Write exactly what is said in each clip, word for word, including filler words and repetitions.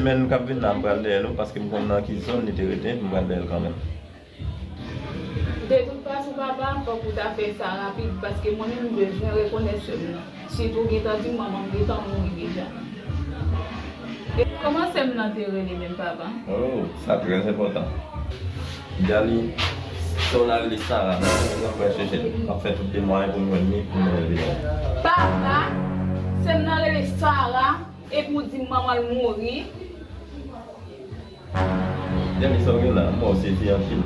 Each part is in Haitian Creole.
Semèn k ap vin la, m pral dèyè l wi, paske m konn nan ki zòn li te rete, m pral dèyè l kanmenm. De tout fason, papa, fòk ou ta fè sa rapid, paske mwen menm, m bezwen rekonèt sè m nan. Sitou w gentan di m manman m gentan mouri deja. E kòman sè m nan te rele menm, papa? Oh, sa trè enpòtan. Djali, sè w nan rele Sara, nan semèn nan pral chèche l. M ap fè tout de mwayen pou m jwenn li, pou m rele l. Papa, sè m nan rele Sara, epi w di m manman l mouri? Djali, sa w gen la? M wè w sezi anpil.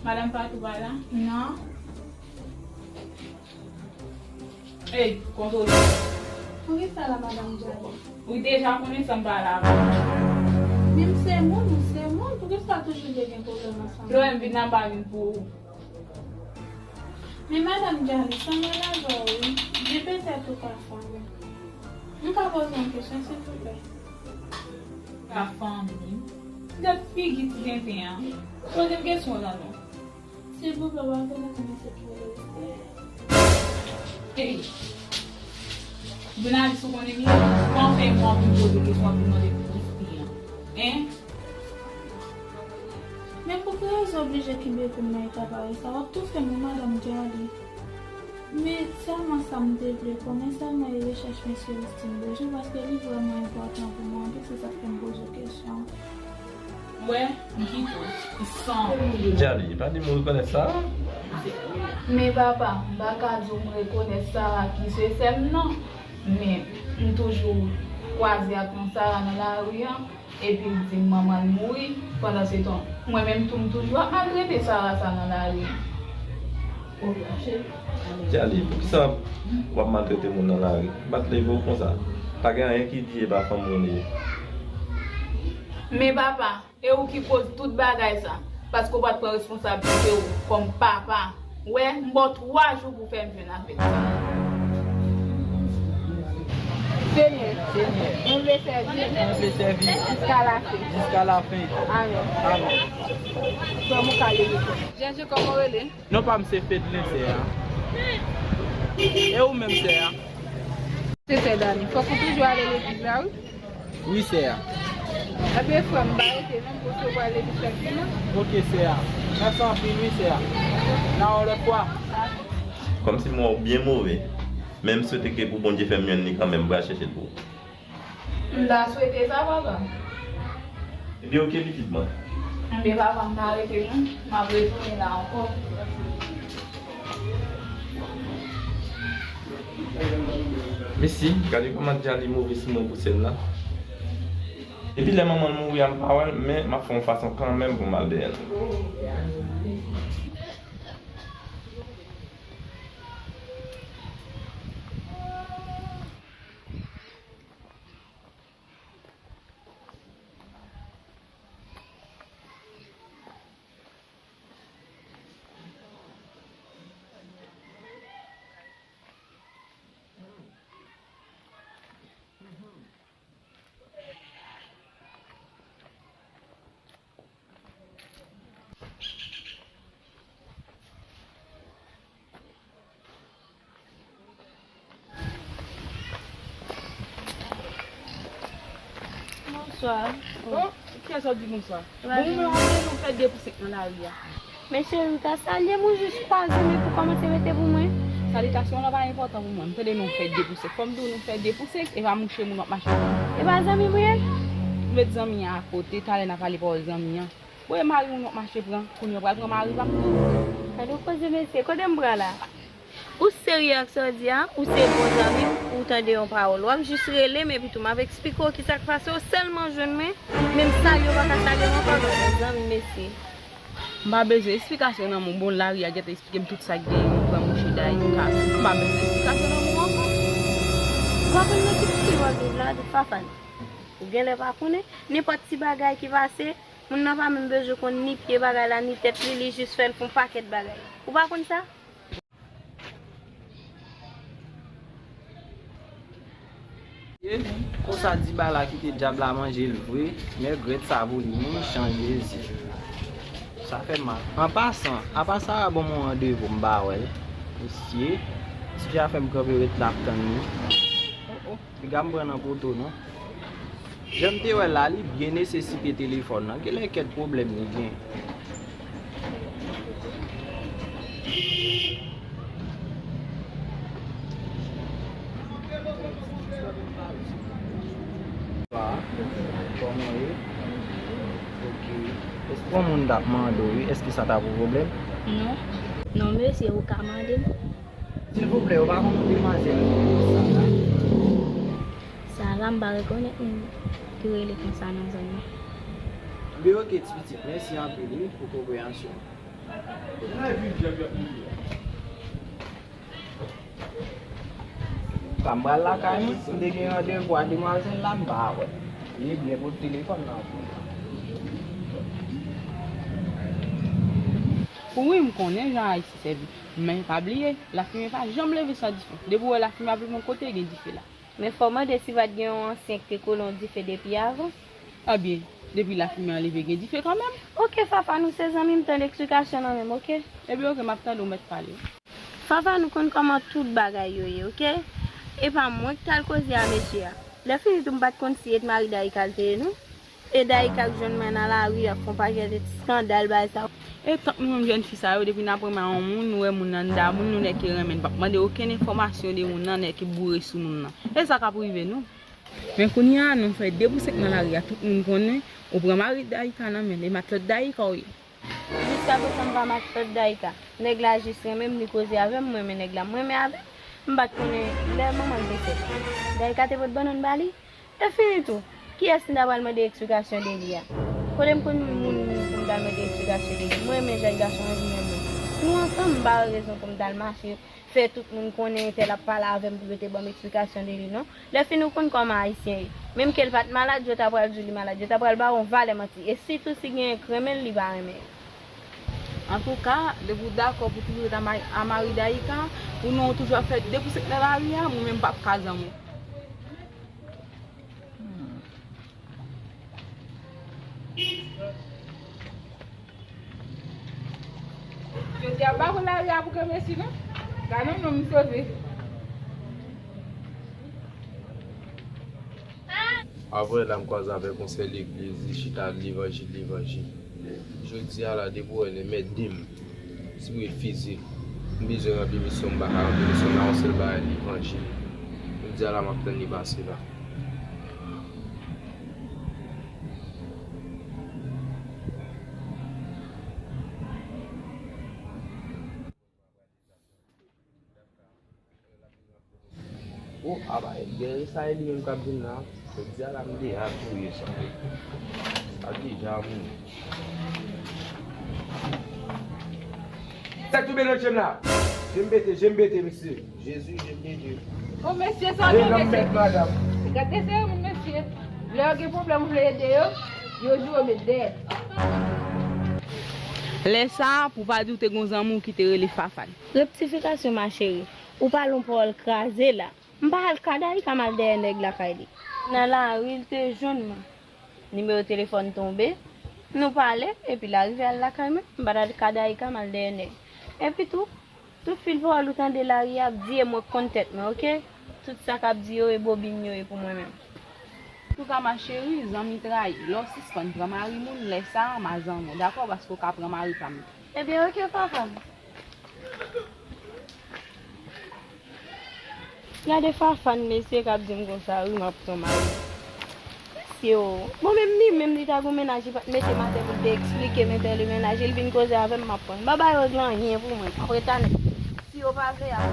Madanm Fatou pa la? Non. Ey, kontwole. Poukisa la, madanm Djali? Ou deja konnen sa m pa la avè w. Men m se moun, m se moun. Poukisa toujou dwe gen pwoblèm ansanm? Lè w wè m vin la, m pa vin pou ou. Men madanm Djali, sa m al avè w wi. Gen petèt ou ka fè m. M ka poze w yon kesyon, silvouplè? Ka fanmi m. Gad figi ti tenten an. Poze m kesyon lan non. Silvouplè, w ap vin konnen se ki rele Esther. Hey! Jounalis, ou konnen m ye? Kòman fè m w ap vin poze kesyon, w ap vin mande pou Esther an? Hein? Men pou ki rezon oblije kenbe pou m nan eta parèy sa? W ap toufe m wi, madanm Djali. Men sèlman sa m te vle konnen, sèlman e rechèch mesye Rustin Beaujou, paske li vrèman enpòtan pou mwen anpil, se sa k fè m poze w kesyon. Wè, m kite w. San. Djali, pa di m ou rekonèt sa. Men papa, m pa ka di w m rekonèt Sara ki se sè m nan. Men m toujou kwaze ak yon Sara nan lari an, epi l di m manman l mouri. Pandansetan, mwen menm tou m toujou ap maltrete Sara sa nan lari an. Djali, poukisa w ap maltrete moun nan lari? M pa t leve w konsa. Pa gen anyen ki di e pa fanmi w li ye. Men papa, e ou ki koz tout bagay sa, paske w pa t pran responsablite w kòm papa. Wè, m ba w twa jou pou w fè m jwenn avèk sa. Senyè, Senyè, mwen vle sèvi, mwen vle sèvi jiska lafen. Jiska lafen. Amèn. Amèn. Frè m, ou ka leve. Jènje, kòman w rele? Non pa m se Fedlen, sè a. E ou menm, sè a? Se sè Dani. Fòk ou toujou ale legliz la, wi. Wi, sè a. Ebyen, frè m, m pa rete non, m posib pral legliz chak dimanch. Oke, sè a. Mèsi anpil, wi, sè a. N a wè lòt fwa. Kòmsi m wè w byen move. Men m swete ke pou Bondye fè m jwenn li kanmenm, m pral chèche l pou ou. M ta swete sa, papa. Ebyen, oke, pitit mwen. Ebyen, papa, m pa rete non. M ap retounen la ankò. Mesi, gade kòman Djali move sou mwen pou sè l la. Epi lè manman l mouri a, m pa wè l, men m ap fè yon fason kanmenm pou m al dèyè l. Bonswa. Oh, kiyès w ap di bonswa? Bon, ou menm w ap vle nou fè de pou senk nan lari a. Men cheri, ou ta salye m, ou jis kwaze men pou kòmanse rete pou mwen. Salitasyon w lan pa enpòtan pou mwen. M tande nou fè de pou senk. Fò m di w nou fè de pou senk, e pa mouche moun w ap mache pran. E pa zanmi m ou ye? Ou met zanmi an akote, talè n a pale pawòl zanmi an. Bon, e mari moun w ap mache pran, kounye a w pral pran mari pa m tou. Gade yon koze mesye, kote m pran la? Ou serye ak sa w di a? Ou se bon zanmi m, ou tande yon pawòl. W ap jis rele m, epitou m ap eksplike w kisa k pase, w sèlman jwenn mwen, menm salye w pa ka salye m ankò, gade yon zanmi mesye. M pa bezwen esplikasyon nan men w, bon, lari a gentan eksplike m tout sa k genyen, ou pran mouche dayou, ou ka, m pa bezwen esplikasyon nan men w ankò. Ou pa konn nan ki peyi w ap viv la, de tout fason. Ou genlè pa konnen, nenpòt ti bagay ki pase, moun nan pa menm bezwen konn ni pye bagay la, ni tèt li, li jis fè l fè yon pakèt bagay. Ou pa konn sa? Konsa di bala kite dyab la manje l vre, nègrèt sa pou li menm, chan Jezi. Sa fè mal. An pasan, apa Sara ban m yon randevou m pa wè l? Mesye, ti fi a fè m kanpe ret la ap tann li. Piga m pran nan poto non. Jan m te wè l la, li byen nesesite telefòn nan. Genlè kèk pwoblèm li gen. Kòman w ye? Ok. Èske yon moun t ap mande w, wi, èske sa ta pou pwoblèm? Non. Non, mesye, ou ka mande m. Silvouplè, ou pa konn demwazèl Sara? Sara, m pa rekonèt moun ki rele konsa nan zòn nan. Ebyen, ok, ti pitit, mèsi anpil, wi, pou konpreyansyon. Sa m pral lakay mwen, m te gen randevou ak demwazèl la, m pa wè. Li byen pote telefòn nan pou mwen. Wi, m konnen jan Ayisyen sèvi. Men, pa bliye, lafimen pa janm leve san dife. Depi w wè lafimen ap leve yon kote, gen dife la. Men fò w mande si pa t gen yon ansyen ki te kole yon dife depi avan. Ebyen, depi lafimen an leve, gen dife kanmenm. Ok, Fafa, nou se zanmi, m tande eksplikasyon nan men m, ok? Ebyen, ok, m ap tande w mèt pale. Fafa, nou konn kòman tout bagay yo ye, ok? E pa mwen ki t al koze a mesye a. Lè fini tou, m pa t konn si e t mari Daïka l te ye, non. E Daïka k jwenn mwen nan lari, ap fè yon pakèt eskandal, bagay sa. E tank nou menm jèn fi sa yo, depi n ap renmen yon moun, nou wè moun nan anndan moun, nou nèk ki renmen, n p ap mande okenn enfòmasyon de moun nan, nèk ki boure sou moun nan. E sa k ap rive nou. Men kounye a, nou fè de pou senk nan lari a, tout moun konnen, ou pran mari Daïka nan men l, e matlòt Daïka w ye. Jiskaprezan, m pa matlòt Daïka. Nèg la jis renmen m, li koze avè m, m renmen nèg la, m renmen avè l. M pa t konnen lè manman l te fèt. Daïka te pot bannann ba li. E fini tou, kiyès m ta pral mande eksplikasyon de li a? Kote m konn moun pou m ta al mande eksplikasyon de li? Mwen renmen jan gason an renmen mwen. Nou ansanm, m pa wè rezon pou m ta al mache, fè tout moun konnen entèl ap pale avè m pou yo te ban m eksplikasyon de li, non. Lè fini ou konn kòman Ayisyen ye. Menm ke l pa t malad, yo ta pral di w li malad, yo ta pral ba w yon valè manti. E sitou si gen k renmen l, li pa renmen l. Antouka, depi w dakò pou toujou ret a ma-, a mari Daïka, pou nou toujou ap fè de pou senk nan lari a, mwen menm m p ap ka zanmi w. Jodi a, m pa konn lari a pou ke mesi non. Gade yon nonm sove. Apre la, m kwaze avèk yon sè legliz, li chita levanjil, levanjil. Jodi a la, depi w wè l, mèt di m, si w refize, m bezwen ranpli misyon, m pa ka ranpli misyon, m nan yon sèl bagay, levanjil. Jodi a la, m ap tann li pase la. O, aba, Edgar, e sa e li menm k ap vin la. Jodi a la, m deja touye sa. Sa deja mouri. Sa tou melanje m la. Je m pete, je m pete, mesye. Jezi, je m pete. O, mesye, sa yo, mesye. Gade se moun, mesye. Lè yo gen pwoblèm, ou vle ede yo, yo di yo met dèyè. Lè sa a, pou pa di w te gon zanmi w ki te rele Fafan. Rektifikasyon, ma chérie. Ou pale yon pawòl kraze la. M pa al ka Daïka m al dèyè nèg lakay li. Nan lari, l te jwenn mwen. Nimewo telefòn tonbe. Nou pale, epi l arive al lakay mwen. M pa t al ka Daïka m al dèyè nèg. Epi tou, tout fil pawòl ou tande lari a ap di e mwen k konn tèt mwen, oke? Tout sa k ap di yo e bobin yo ye pou mwen menm. Antouka, ma chérie, zanmi trayi. Lè w sispann pran mari moun, lè sa a, m a zanmi w, dakò? Paske w ka pran mari pa m. Ebyen, oke, papa m. Gade Fafan, mesye, k ap di m konsa, wi, m ap pran mari. Mesye, o. Bon, menm li menm, li ta gon mennaj, li pa t mete m atè pou l te eksplike m entèl e mennaj, li vin koze avè m, m ap pran l. M pa bay règ la anyen pou mwen, m ap ret anèt. Si yo pa vle a.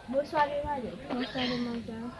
Bonswa, demwazèl. Bonswa, demwazèl.